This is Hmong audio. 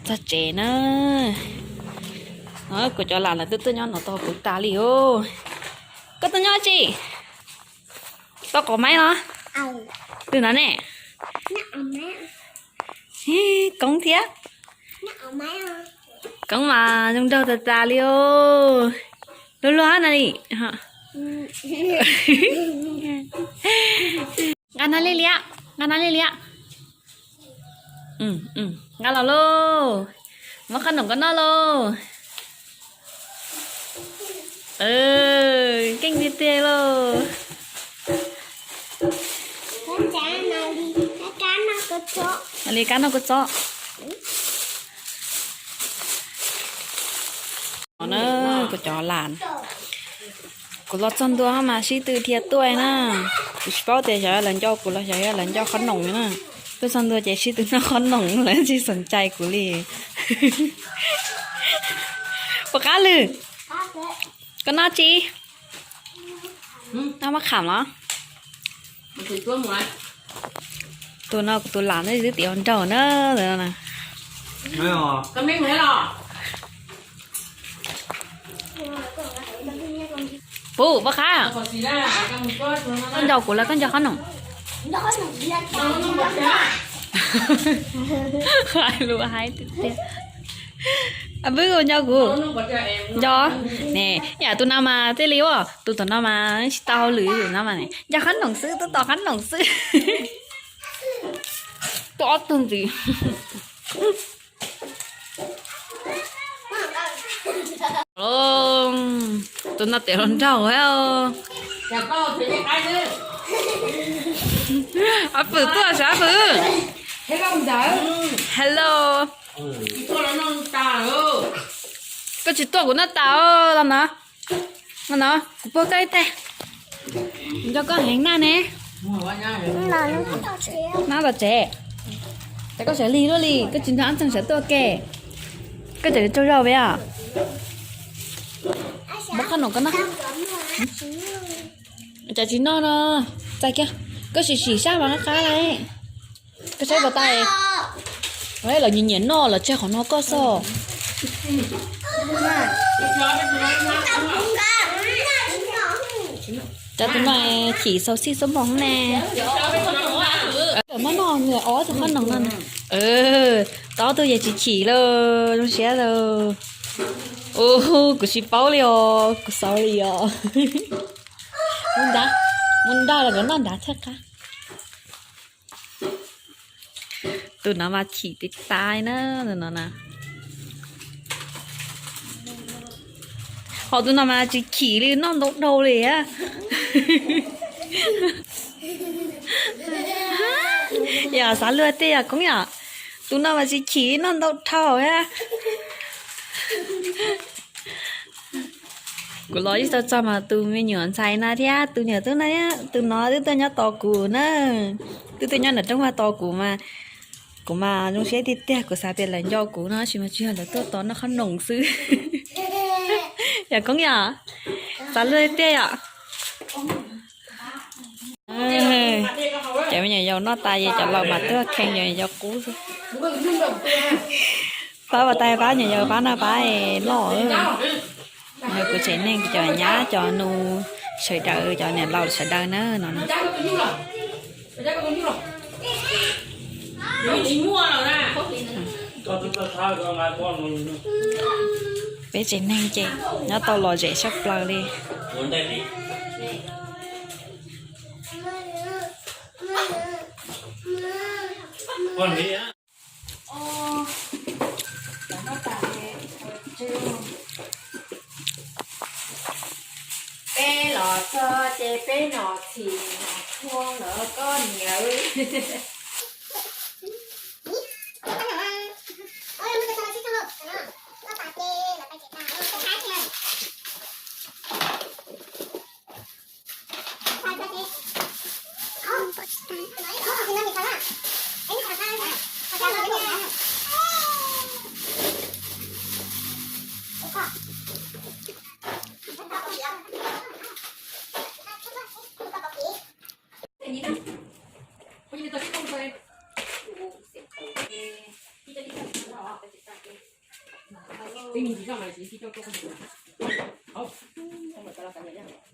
Txog tsev na. No kuv cov lam lawv twb tuaj nyob no tos kuv tas li os. Koj tuaj nyob tsi? Tau qhov maib los? Tus no ne? Koob thiab. Koob mas zoo nraug tas tas li os. Luag luag na li. Nqa no li liam, nqa no li liam. Nqa los lauj. Muab qhob noom koj noj lauj. Keej tiag tiag lauj. Li kab noj kua txob. No na, kuv cov lam, kuv los txog ntua mas sib tw dhia tuaj na. Kuv tsis paub tias xyov lawv nco kuv los xyov lawv nco qhob noom na. Tuaj txog ntua ces sib tw noj qhob noom, lawv tsis xom cai kuv li. Puas qab lwm? Koj noj tsi? Noj maj kham los? Tus no kuv tus lam twb tiav nraug na. Puv, puas qab? Koj nco kuv los koj nco qhob noom? Lus hais tiag tiag. Pwb nco kuv. Nco. Ne, yam tus no mas thiaj li ua, tus tom no mas tsis tau hauj lwm, tus no mas nco qhob noom xwb, tuaj tos qhob noom xwb. Tuaj ob tug ntxiv. Tus no tiav hluas nraug. Ab Fwm tuaj sav Ab Fwm. Hello. Koj tsis tuaj kuv noj tas os. No, no, kuv puag koj ib teg. Nco koj heev na ne. Nab tom tsev. Ces koj sawv lig luaj li, koj tsis nrog Ab Ntxoog sawv tuaj ke. Koj tseem tsaug zog peb os. Muab qhob noom koj noj. Cas tsis noj no. Txais kiag. Koj sim sim sab mas qab qab lauj. Koj saib puas tas. Lawv nyiam nyiam noj los tseg qhov no koj xwb. Cov tus no chim xaus xij xub moos ne. Muab noj ob tug qhob noom no. Tau ob tug ces tsis chim lawm, zoo siab lawm. Kuv tsis paub li os, kuv xav li os. Mus nrad, mus nrad los kom noj nrad thiaj qab. Tus no mas chim tib tas na, tus no na. Ho tus no mas tsis chim li, noj ntau dhau li a. Yog xav luag tiag yog Koob yom? Tus no mas tsis chim, noj ntau dhau a. Kuv los ib txog txog mas tus me nyuam ntxhais no thiab tus niam tub no, tus no twb tuaj nyob tos kuv na, twb tuaj nyob nram rooj vag tos kuv mas, kuv mas zoo siab tiag tiag, kuv xav tias lawv nco kuv no tab sis mas tsis yog, lawv tuaj tos noj qhob noom xwb. Yog Koob yom, xav luag tiag yom. Cov me nyuam yaus noj tas ces cov laus mas tuaj kheej, yog yau qub xwb. Pab pas tais pab nyuam yaus pab no pab loj. Yog kuv tsev neeg, kuv cov nyab cov nus sawv daws, cov niam laus sawv daws na no. Peb tsev neeg ces nyob tau lom zem sab plaws li. Peb los txog ces peb nom txhim nom thua lawv koj niam. Tib neeg tsis zoj mas tsis coj tuaj. Hauv, koj mam coj los xav nyiam yog.